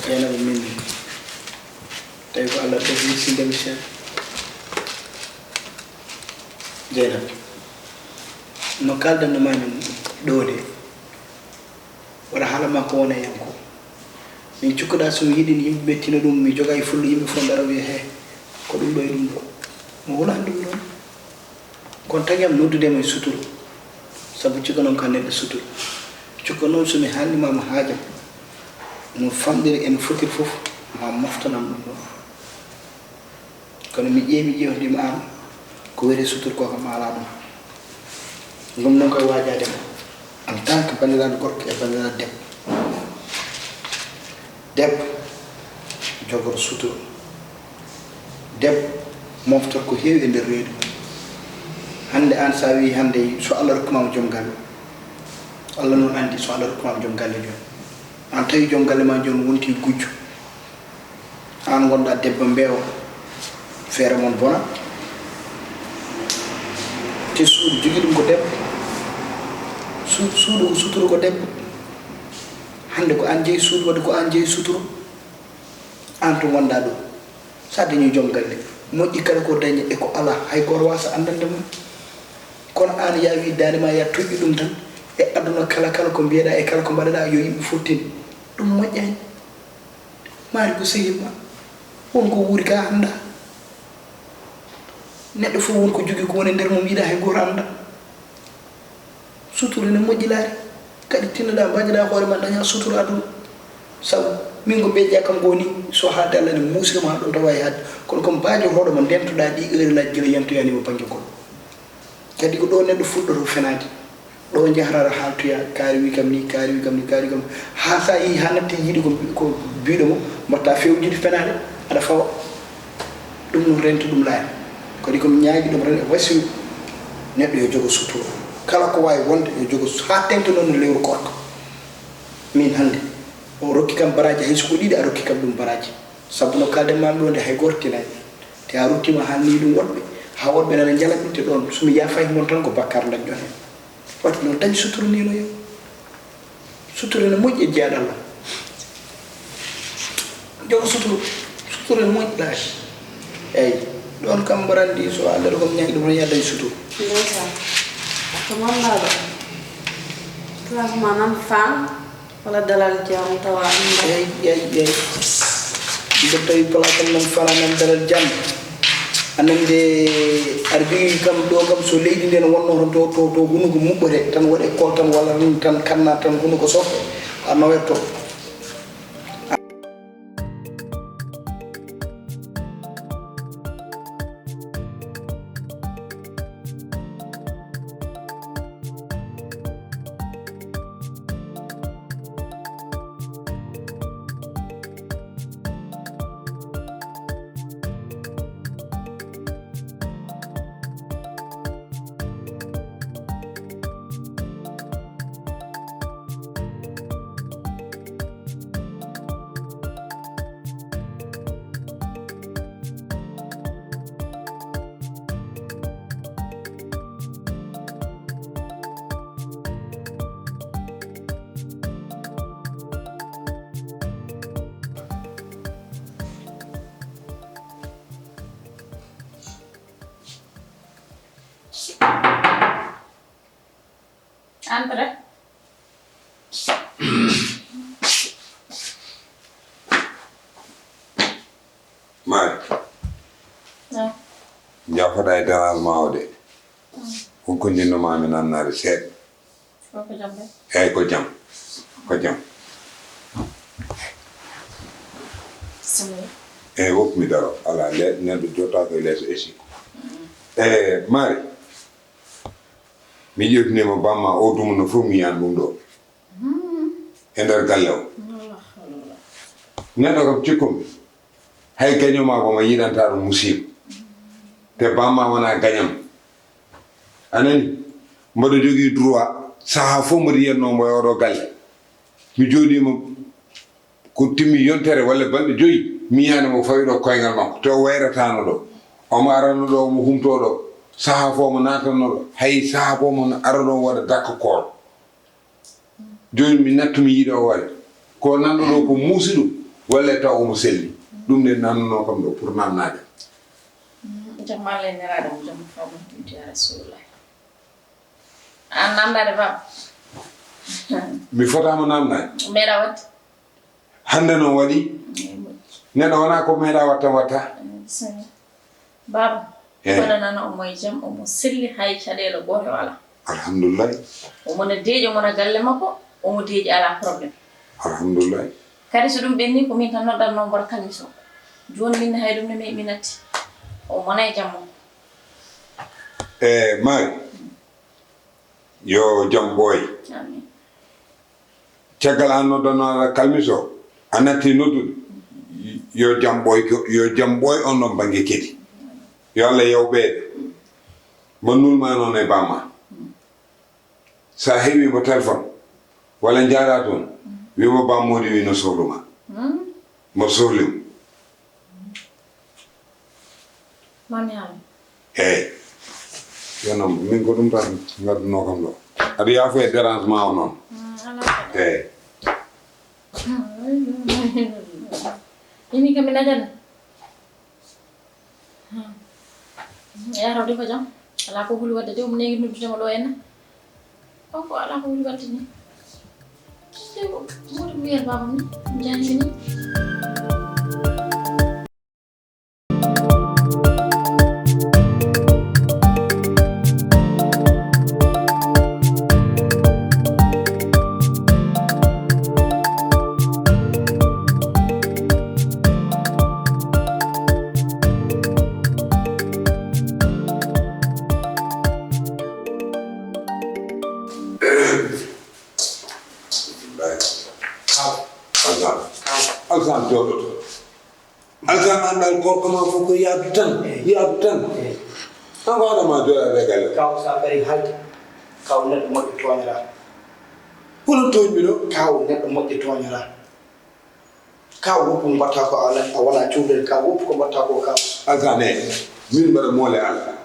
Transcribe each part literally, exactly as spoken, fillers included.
Jeynaba, min tawi ko Allah ɗo yisinde mi seeɗa. Jeynaba, no kaldanno ma min ɗo de, waɗa haala ma ko wona yanko. Min cukkoɗa so mi yiɗi yimɓe ɓe tino ɗum, mi joga e fullo yimɓe fof daro wiya he, ko ɗum ɗo e ɗum ɗo. Mo wona ɗum ɗon. Kono tagi am noddude mo e suturu, sabu cikka noon ko neɗɗo suturu. Cikka noon so mi haalni ma mo haajam, no famɗiri e no fotiri fof, ma moftanam ɗum ɗon. Kono mi ƴeewi, mi ƴeewtidima aan, ko wiyetee suturu ko kam a alaa ɗum. Ɗum noon koye waajaade ma, en tant que banndiraaɗo gorko e banndiraaɗo debbo. Debbo jogoto suturu. Debbo moftoto ko heewi e nder reedu. Hannde aan so a wii hannde so Allah rokkii ma joom galle, Allah noon anndi so Allah rokkii ma joom galle jooni, aan tawi joom galle ma jooni wonti gujjo, aan ngonɗa debbo mbeewa, feere mon bona. Te suudu jogii ɗum ko debbo. Su-, suudu ko suturu ko debbo. Hannde ko aan jeyi suudu, wadde ko aan jeyi suturu. Aan to ngonɗa ɗo, so a dañii joom galle, moƴƴi kala ko dañi e ko alaa, hay gooto waasa anndande ma. Kono aan yaa wii daande ma yaa toƴƴu ɗum tan, e aduna kala, kala ko mbiyeɗa e kala ko mbaɗeɗa yo yimɓe fof tin. Ɗum moƴƴaani. Maari ko sehil ma. Won ko wuuri ka annda. Neɗɗo fof won ko jogii ko woni e nder mum yiɗa hay gooto annda. Suturu ne moƴƴi laari. Kadi tinnoɗa mbajoɗa hoore ma daña suturu aduna. Sabu min ko mbejja kam goni so haalde Allah ne muusira ma ɗum tawa e haade. Kono ko mbajotooɗo mo ndentoɗa ɗi heure laaji gila yantoyani mo bannge goɗɗo. Kadi ko ɗo neɗɗo fuɗɗoto fenaade. Ɗo njahata aɗa haaltoya, kaari wi kam ni, kaari wi kam ni, kaari wi kam ni. Haa so a yii haa natti yiide ko, ko biiɗo mo, mbatta fewjude fenaade, aɗa fawa. Ɗum noon rento ɗum laaya. Kadi ko mi ñaagi ɗum ren e wasiyu neɗɗo yo jogo suturu. Kala ko waawi wonde yo jogo su-, haa tengto noon no lewru koorka. Min hannde, o rokki kam baraaji, hay so ko ɗiɗi a rokki kam ɗum baraaji. Sabu no kaalden maa ɗo nde hay gooto tinaani. Te a ruttiima haalni ɗum woɗɓe, haa woɗɓe nana njala ɗum te ɗoon. So mi yaafay mon tan ko bakkaar ndañɗon heen. Waɗi noon dañ suturu ni no yo. Suturu ne moƴƴi e jeyaaɗo Allah. Jogo suturu. Suturu ne moƴƴi laay. Eey. Ɗoon kam mbarandi so Allah ɗo kam ñaagi ɗum tan yadda e suturu. Ndeysaan. Ko noon laaɗo. Place ma nan faan. Wala dalal jam tawa annda. Eey, eey, eey. Nde tawi place am nan faan nan dalal jam. A nanii de, aɗa jogii kam ɗo kam so leydi ndii wonno toon to, to, to hunuko muɓɓete tan waɗe kol tan walla tan, tan kanna tan hunuko soppe. A nowerto. Entrez. Mari. Naam. Njaafoɗa e dérangement o de. Mm. Ko ko njinno ma mi nannaade seeɗa. Ko ko jam de? Eey, ko jam. Ko jam. Bismillah. Eey, wop mi daro. Ala, le-, neɗɗo jotaako e leeso esi. Mm. Eey, Mari. Mi ƴeewtiniima bamma o dumunna fof mi yiyan ɗum ɗo. Hmm. E nder galle o. Wala hawla wala. Neɗɗo kam cikkumi. Hay gaño ma ko ma yiɗanta ɗum musiba. Te bamma wona gañam. A nani? Mboɗo jogii droit sahaa fof mboɗo yiyatnoo mbo e oɗo galle. Mi jooɗiima ko timmi yontere walla balɗe joyi, mi yiyaani mo fawi ɗo koyngal makko. Te o wayrataano ɗo. Omo arano ɗo, omo humto ɗo. Sahaa fof omo naatanno ɗo. Hay sahaa fof omo arano waɗa dakka kool. Jooni mi nattu mi yiɗa o wari. Ko nanɗo ɗo ko muusi ɗum. Walla taw omo selli. Ɗum ne nanunoo kam ɗo pour namnaade. Jam Allah e nelaaɗo mo jam Muhammad ya Rasulullah. An namdaade baba. Mi fotaama namnaade. Meeɗa waɗde. Hannde noon waɗi. Neɗɗo wonaa ko meeɗa watta watta. Baba. Kono nana omo e jam, omo selli, hay caɗeele goote o alaa. Alhamdulillahi. Omo na deeƴi, omo na galle makko, omo deeƴi, alaa problème. Alhamdulillahi. Kadi so ɗum ɓenni ko min tan noddatnoo mboɗo kalmi so. Jooni min ne hay ɗum ne mi mi natti. Omo na e jam makko. E maari. Yo jam ɓooy. Amin. Caggal an noddannoɗa kalmis o, a natti noddude, yo jam ɓooy, yo jam ɓooy on ɗon bannge kadi. Yo Allah yaw ɓeeɗe. Mo nulma noon e bamma. Sa heɓi mo téléphone, walla njaada toon, wimo bammoodi wi no sohluma. Mo sohlim. Mami Haali. Eey. Yo non, min ko ɗum tan ngadduno kam ɗo. Aɗa yaafo e dérangement o noon. Eey. Ini kam ina janna. Yaro de ko jam. Ala ko huli wadde de, um negi noddude mo ɗo enna. O ko ala ko huli wadde ni. Moto mi yer baba mi. Jani ni. Alsan. Alsan jooɗoto. Alsan, anndal gorko ma fof ko yaadu tan, yaadu tan. An ko hoɗa ma jooɗaade e galle. Kaw sa ɓari halde, kaw neɗɗo moƴƴo tooñora. Kono tooñmi ɗo? Kaw neɗɗo moƴƴo tooñora. Kaw woppu ko mbatta ko a wona, a wona cuuɗel, kaw woppu ko mbatta ko kaw. Alsan e, min mbaɗa moole Allah.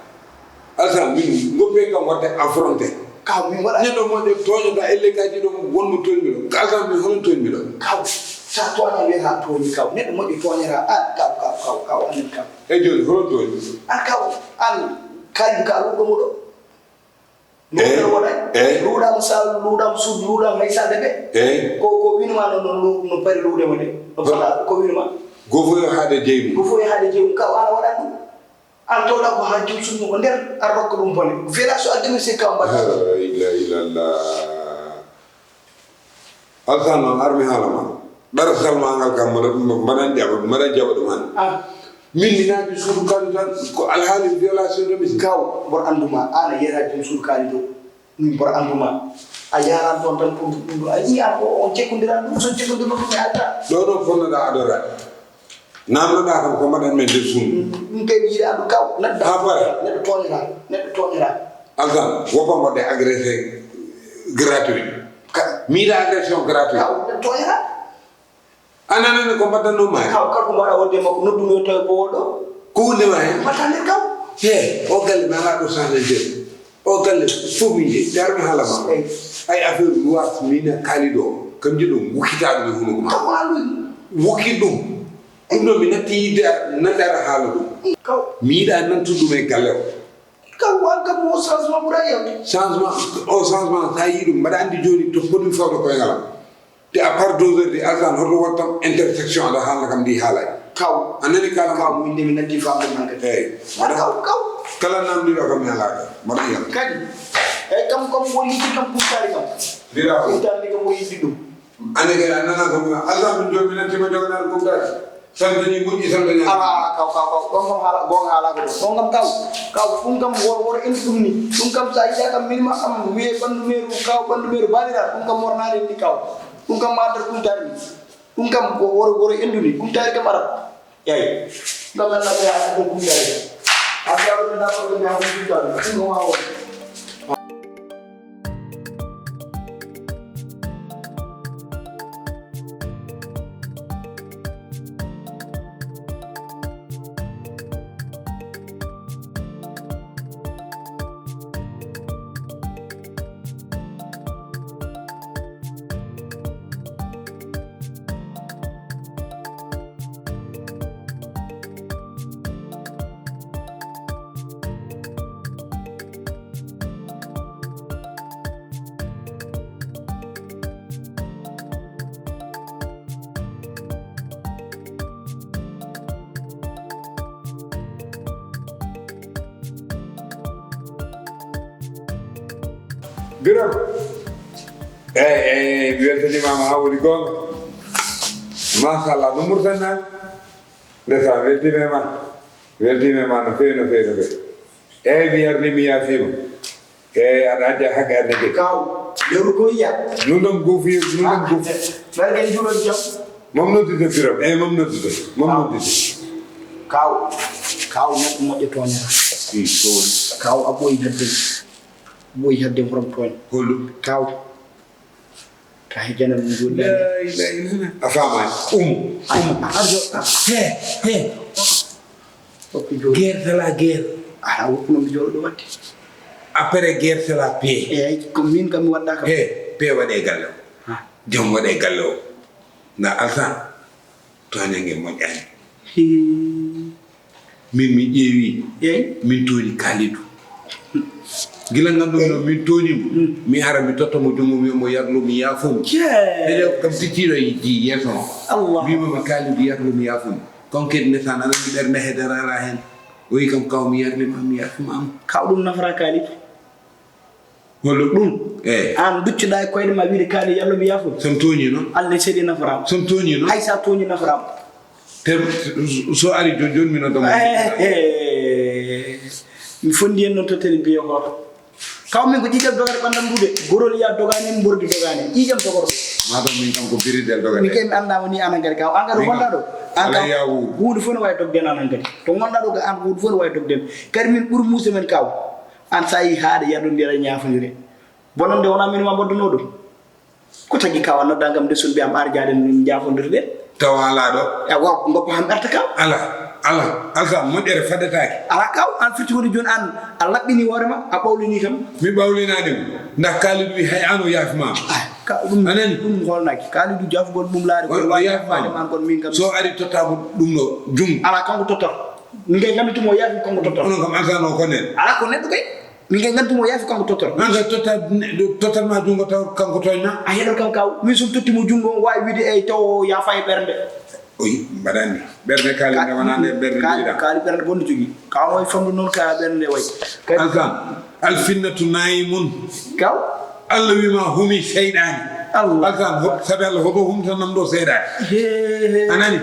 Alsan, min ngoppe kam waɗde affronté. Kaw min waɗa. Neɗɗo moƴƴo tooñata e lekkaaji ɗo wonmo tooñmi ɗo. Alsan, min hono tooñmi ɗo. Kaw, sa tooña wiyata tooñi kaw. Neɗɗo moƴƴo tooñata an, kaw, kaw, kaw, kaw, amin kaw. E jooni, hono tooñi? An kaw, an, kayu ka luɗɗo mo ɗo. No wona wona. Luuɗaama sa, luuɗaama suudu, luuɗaama hay sade ɓe. Ko, ko winuma no, no, no, no pari luuɗe mo de. No fota, ko winuma. Gofo yo haade jeymu. Gofo yo haade jeymu. Kaw, ala waɗa ɗum. An tawɗa ko haa jom suudu ko nder, ar rokka ɗum bone. Village so addani si kam mbaɗa. La ilaha illallah. Alsan noon, ar mi haala ma. Ɗaral salma ngal kam, mbaɗa, mbaɗan jaɓa, mbaɗan jaɓa ɗum han. Ah. Min mi naati suudu kaali tan, ko alhaali violation de mission. Kaw, mboɗo annduma, an a yiyata jom suudu kaali ɗo. Min mboɗo annduma, a yaran toon tan pour ɗum ɗo. A yii an ko on cekkondiran ɗum, so cekkondirno ɗum e alta. Ɗo ɗo fonnoɗa adoraade. Namnoɗa kam ko mbaɗan men nder suudu. Ɗum kay mi yiɗa andu kaw. Neɗɗo ha pare. Neɗɗo tooñata. Neɗɗo tooñata. Alsan, woppa mbaɗde agressé gratuit. Ka. Mi yiɗa agression gratuit. Kaw, neɗɗo tooñata. A nanani ko mbaɗdanno ma. Kaw, kala ko mbaɗa wodde makko, nodduno yo tawi ko wonɗo. Ko wonde ma hen? Mbaɗta nder kaw. He, o galle nana ɗo changé nder. O galle fof min de, darmi haala ma. Eyi. Ay affaire loi min e kaali ɗo, kam jiɗo wukkita ɗum e hunuko ma. Kaw, wala ɗum. Wukki ɗum. Ɗum ɗo mi natti yidde a, nande aɗa haala ɗum. Kaw. Mi yiɗa nantude ɗum e galle o. Kaw, an kam o changement ɓura yewde. Changement, o changement, sa yii ɗum, mbaɗa anndi jooni to fotmi fawde koyngal am. Te à part deux heures de Alsan, hoto won tan intersection aɗa haalna kam ndi haalaay. Kaw. A nani kala kaw, min de mi natti famde man kadi. Eyi. Kaw, kaw. Kala namdiɗo kam mi alaaka. Mbaɗa yiyam. Kadi. Eyi kam, kam woni yidde kam kumtaari kam. Ndira ko. Kumtaari ndi kam woni yidde ɗum. Ande kadi a nana kam Alsan min jomi natti ma joganal kumtaari. Saltani moƴƴi, saltani. Ala, kaw, kaw, kaw. Ɗon kam haala, goonga haala ko ɗon. Ɗon kam kaw. Kaw, ɗum kam wor, wor en ɗum ni. Ɗum kam sa yiɗa kam min ma am wiye ɓandu meeru, kaw ɓandu meeru baɗira. Ɗum kam wornaade ni kaw. Ɗum kam ma addata kumtaari ni. Ɗum kam ko wor, wor en ɗum ni. Kumtaari kam arab. Yayi. Ɗum kam Allah ya addata kumtaari. Abdallah bin Abbas bin Abbas bin Abbas. Ɗum kam ma wor. Biram. Eyi, eyi, mi weltaniima ma haa woni goonga. Machallah, no Murtani naaɓe? Ndeysaan, weltiima e ma. Weltiima e ma no feewi, no feewi, no feewi. Eyi, mi yarni, mi yaafiima. Eyi, aɗa addi haqqe, aɗa nagge. Kaw, lewru ko yiya. Nunɗon goofi, nunɗon goofi. Mbaɗa en juulol jam. Mam noddude Biram, eyi, mam noddude. Mam noddude. Kaw, kaw, neɗɗo moƴƴo tooñata. Hmm, ko woni? Kaw, a ɓooyi hedde. A ɓooyi hedde horom tooñ. Holɗum? Kaw. Ka hejjana ɗum juulɗe. La ilaha illallah. A faamaani. Um, um. Arjo. He, he. Hokki juulɗe. Guerre, c'est la guerre. Ala woɗɗuno mi jooɗo ɗo waɗde. Après guerre, c'est la paix. Eyi, ko min kam mi waɗɗa kam. He, paix waɗe galle o. Ha. Jam waɗe galle o. Na Alsan. Tooñange moƴƴaani. Hii. Min mi ƴeewi. Eyi. Min tooñi Kalidou. Gila ngannduɗo min tooñi mo. Mm. Mi ara mi totta mo junngo mi mo yarlo mi yaafo mo. Cee. Ede kam tittiiɗo e ji yeeso o. Allah. Wiima mi Kalidou yarlo mi yaafo mo. Kono kadi ndeysaan aɗa anndi ɓernde hedere alaa heen. O wi kam kaw mi yarli ma mi yaafi ma am. Kaw ɗum nafra Kalidou. Hollo ɗum? Eyi. Aan duccuɗaa e koyɗe ma wiide kaali yallo mi yaafo. So mi tooñii noon? Allah seeɗi naforaama. So mi tooñii noon? Hay so a tooñii naforaama. Te so ari jooni jooni mi nodda mo. Eh, eh. Mi fondi en noon to télé biyo hoto. Kaw min ko ƴiƴam dogata ɓanndam ndu de. Gorol ya dogani en, mbordi dogani en. Ƴiƴam dogorɗo. Matam min kam ko biridel dogata. Min kay mi anndaama ni anan kadi kaw. An kadi wonɗaa ɗo. An kaw. Huunde fof ne waawi dogde en anan kadi. To ngonɗaa ɗo ko an huunde fof ne waawi dogde en. Kadi min ɓuri muusde men kaw. Aan so a yii haaɗe yaɗondira ñaafondire. Bonannde wonaa min ma mboddunoo ɗum. Ko tagi kawa nodda ngam nde sun ɓe am arjaade min njaafondirde. Tawa alaa ɗo. E waaw ngoppa ham ɓerta kaw. Ala, ala, alsa moƴƴere faddataake. Ala kaw, an firti woni jooni an a laɓɓini hoore ma, a ɓawlini kam. Mi ɓawlinaani mo. Ndax Kalidou wi hay an o yaafi ma. Ay, ka ɗum, a nani? Ɗum holnaaki. Kalidou jaafugol ɗum laari. O, o yaafi ma. Kon min kam. So ari totta mo ɗum ɗo, jum. Ala kanko tottor. Min kay nganndituma o yaafi kanko tottor. Onon kam alsa no ko nen. Ala ko neɗɗo kay. Min kay nganndituma o yaafi kanko tottor. An kay totta, totta ma junngo taw kanko tooñ ma. A heɗo kam kaw. Min so mi totti mo junngo o waawi wiide eyi taw o yaafa e ɓernde. O yi, mbaɗani. Ɓernde kaali nde wonaa nde ɓernde kaali, jogiɗaa. Kaali ɓernde bonde jogii. Kaw no wayi famɗude noon ka ɓernde wayi. Kadi alkan, alfinnatu naayimun. Kaw. Allah wi ma humi seyɗaani. Allah. Alkan, ho-, sabi Allah hoto humta nam ɗo seyɗaani. He, he. A nani?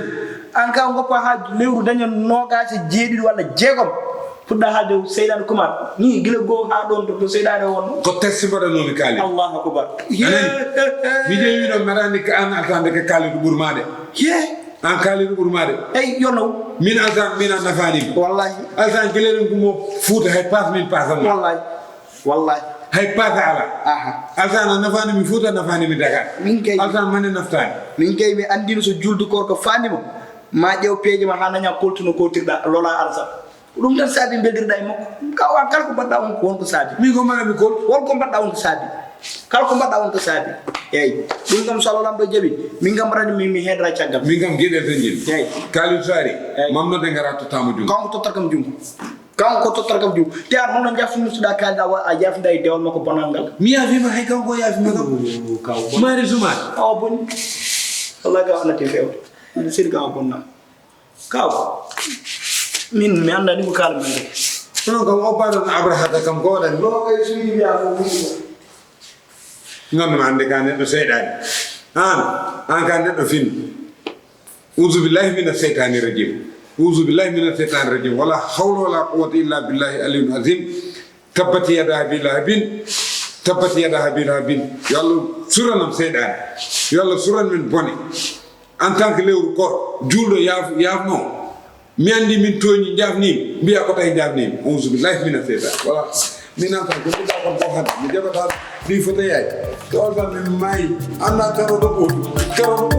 An kaw ngoppa haa lewru daña noogaas e jeeɗiɗi walla jeegom. Puɗɗa haalde o seyɗaane kumaat. Ni gila goo haa ɗoon to, to seyɗaane o wonno. Ko testi mbaɗanoomi kaali. Allahu akbar. A nani? Mi ƴeewi ɗo mbaɗani ka an alkan de ka kaali ko ɓuri ma de. He. An kaali ko ɓuri ma de. Ey, yo naw. Min alkan, min a nafaani mi. Wallahi. Alkan gila ɗum ko mo Fuuta hay paas min paasat ma. Wallahi. Wallahi. Hay paasa ala. Aha. Alsan a nafaani mi Fuuta, nafaani mi Dakar. Min kay. Alsan mane naftaani. Min kay mi anndino so juulde koorka faandi ma. Ma ƴeew peeje ma haa naña koltuno kootirɗa, lola Alsan. Ko ɗum tan saabi mbeldirɗa e makko. Kaw an kala ko mbaɗɗa on ko won ko saabi. Min ko mbaɗa mi kol. Won ko mbaɗɗa on ko saabi. Kala ko mbaɗɗa on ko saabi. Eeyi. Ɗum kam so Allah Laamɗo jaɓi. Min kam mbaɗani mi, mi heedra caggal. Min kam geɗel tan njiɗmi. Eeyi. Kaalid Saari. Eeyi. Mam nodde ngara tottama junngo. Kanko tottat kam junngo. Kanko tottat kam junngo. Te an hono jaftu musuɗa kaalda wa a jafnda e dewal makko bonal ngal. Mi yaafima hay kanko o yaafima kam. Oh, kaw bon. Mari sumaade. Awa boni. Wallahi kaw annati fewde. Min siri kaw bonna. Kaw. Min mi anndani ko kala men de. Kono kam o baɗon Abrahata kam ko waɗani. Ɗo kay suuji mbiya ko woni. Ngam no annde ka neɗɗo seyɗaani. An, an ka neɗɗo fin. Uzu billahi mina seytaani rajim. Uzu billahi mina seytaani rajim. Wala hawla wala quwwata illa billahi aliyun azim. Tabbat yada abi lahabin. Tabbat yada abi lahabin. Yo Allah suranam seyɗaane. Yo Allah suran min bone. En tant que lewru koor, juulɗo yaaf-, yaafno. Mi anndi min tooñi, njaafniimi. Mbiya ko tawi njaafniimi. Uzu billahi mina seytaani. Wala. Min en tant que mbiɗa kon ko hannde. Mi jaɓata ɗi foteyaaji. To on tan min maayi. Annda karoɗo ɓootu. Karoɗo